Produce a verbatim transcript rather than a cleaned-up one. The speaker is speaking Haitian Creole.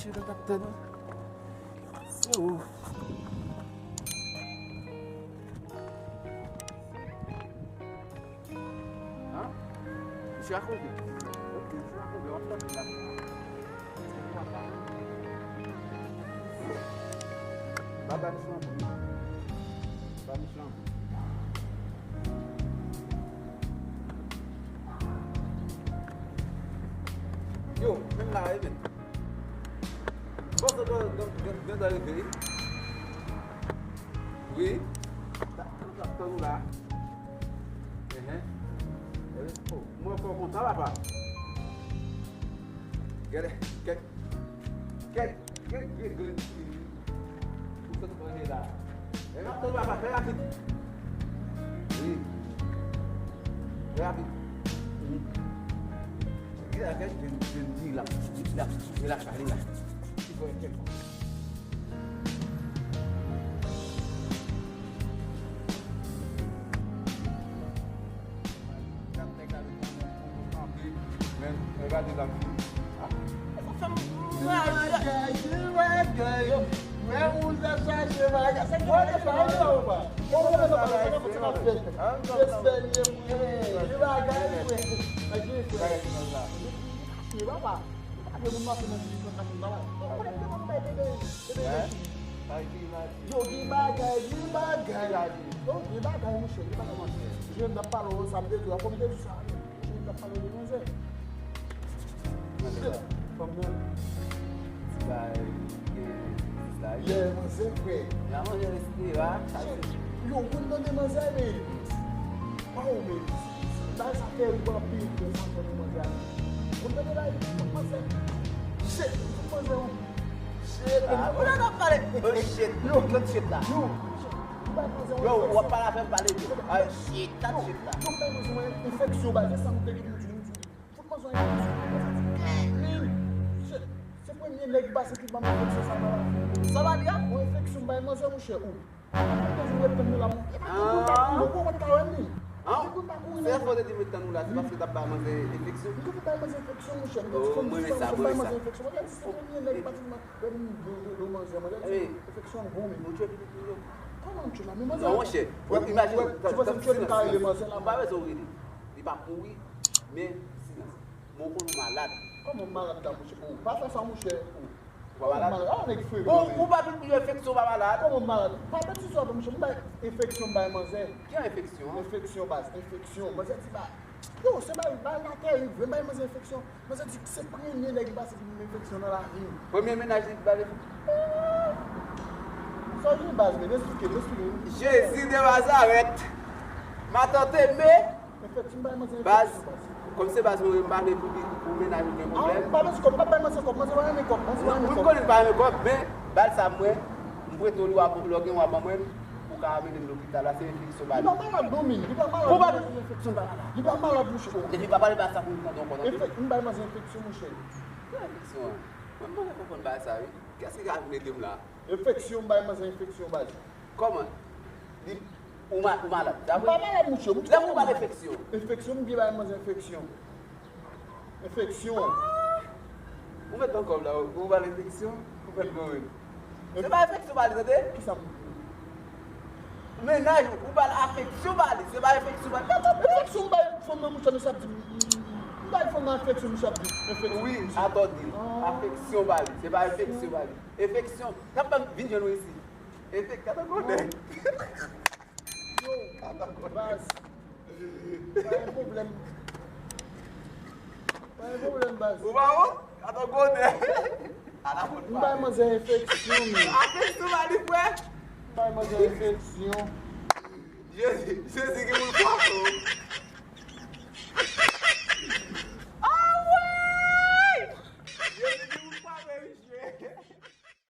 Misye t ap tann. Se ou. An? Misye a konble. Ok, misye a konble. W ap tann la. Ba, ba misye anpil. Ba misye anpil. Yo, menm la, wi, men. Bon, se gen, gen, gen, gen tan rive, wi. Wi. Sa, sa, sa, tann ou la. Enhen. Oh, mwen fè w kontan, papa. Gade, kèk, kèk, kèk, kèk, kèk, ou sot manje la. E m ap tann, papa, fè rapid. Wi. Fè rapid. Wi. Li la, fè, vin, vin, vin la. Li la, li la, li la. Li fè kèk. Men, men gade la. Sa fè m rayi. Bagay, bagay. Wè, ou sa chache bagay. Sa ki bagay sa yo, pa. Ou wè sa bagay sa k ap fèt. Respè liye pou li. Li bagay, wi. Bagay sa la. Li papa. Li pa gen moun mache nan figi pran mache papa. Ou konnen ki moun bay bebe, bebe. Yo, gen bagay, gen bagay. Yo, gen bagay, monchè, gen bagay, monchè. Jwenn nan pale w sa, m te di w, fò m te di w sa. Jwenn nan pale w de manzè. Manzè la. Fanm nan. Ti bagay, gen, ti bagay. Yè, manzè, frè. La manzè respire, a. Yo, ou konn tande manzè, men. Pa ou menm. Bagay sa terib anpil, frè, sa fè nou manzè a. Ou tande la, tout manzè. Shit, tout manzè, ou. Shit, ah, ou la nan pale. Oh, shit, yo, tout shit la. Yo, yo, w ap pale avè m, pale de. Ah, shit, tout shit la. Yo, bay manzè, ou enfeksyon, bagay, se sa nou te gen pou di, nou di. Tout manzè, enfeksyon. Shit, se premye nèg ki pase ki ban m enfeksyon sa nan lavi. Sa va li a? Ou enfeksyon, bay manzè, monchè, ou. Mwen toujou ret tann nou la, mwen. E pa tout moun pa kouri, ou konn ka wè m li. Tout moun pa kouri, non. Se fò w te di mwen tann ou la, se paske w t ap bay manzè enfeksyon. M toujou bay manzè enfeksyon, monchè. M te di, oh, mwen renmen sa, mwen renmen sa. Mwen bay manzè enfeksyon. Mwen te di, se premye nèg ki pati nan, nan, nan manzè, mwen te di, enfeksyon an bon, men. Ou tchwe pitit ou yo? Kòman m tchwe la? Men manzè. Non, monchè. Ou imajine, ou panse m tchwe, m ka rele manzè la? Ou pa bezwen rele. Li pa kouri, men silans. Men w konn ou malad. Kòman m malad la, monchè? Oh, pa fè sa, monchè. Oh. Ou pa malad? Ou pa malad? Ah, nèg frekan, ou, men. Ou pa vin pou yon enfeksyon, ou pa malad? Kòman m malad? Pa pèdi sou avè m, monchè. M bay enfeksyon, m bay manzè. Ki enfeksyon, an? Enfeksyon, baz, enfeksyon. Manzè di ba. Yo, se bay, bay la terib, vre, m bay manzè enfeksyon. Manzè di se premye nèg ki pase ki ban m enfeksyon nan lavi m. Premye mennaj li ki ba l enfeksyon. Sa w gen, baz, men, esplike m, esplike m. Jezi de Nazarèt. Matant eme. Enfeksyon, bay manzè enfeksyon, baz. Baz, kòm se baz mwen, m pa vle pou, pou mennaj ou gen pwoblèm. Ah, m pa bezwen kòb, m pa bay manzè kòb, manzè pa renmen kòb, manzè pa renmen kòb. Mwen konnen l pa renmen kòb, men baz sa mwen, m prete w li, w ap, lè w gen w ap ban mwen, ou ka mennen m lopital la, se enfeksyon ba li. Li pa malad non, men, li pa malad. Ou pa bezwen enfeksyon ba la. Li pa malad, monchè. Depi pa pale baz sa pou m tande ankò, tande. Enfek-, m bay manzè enfeksyon, monchè. Ki enfeksyon an? Mwen, mwen pa vle konprann baz sa, wi. Kiyès ki ka mete m la? Enfeksyon, m bay manzè enfeksyon, baz. Kòman? Li, ou ma-, ou malad, ta vre? M pa malad, monchè. Lè ou pale enfeksyon. Enfeksyon, m gen bay manzè enfeksyon. Enfeksyon. Ah! Ou mèt pran kòb la, ou, ou pale enfeksyon, ou mèt mouri. Se pa enfeksyon, pale, tande? Kisa m. Mennaj ou, ou pale afeksyon, pale, se pa enfeksyon, pale. Enfeksyon, m bay fanm nan, monchè, misye ap di m, m bay fanm nan afeksyon, misye ap di m enfeksyon. Wi, atò di l. Ah. Afeksyon, pale, se pa enfeksyon, pale. Enfeksyon. N ap vin jwenn ou isi. Efek, gade gwo nèg. Yo, baz. Pa gen pwoblèm. Pa gen pwoblèm, baz. Ou pa wont? Gade gwo nèg. Ala bon. M bay manzè enfeksyon, men. Afeksyon, pa li, frè. M bay manzè enfeksyon. Jezi, Jezi.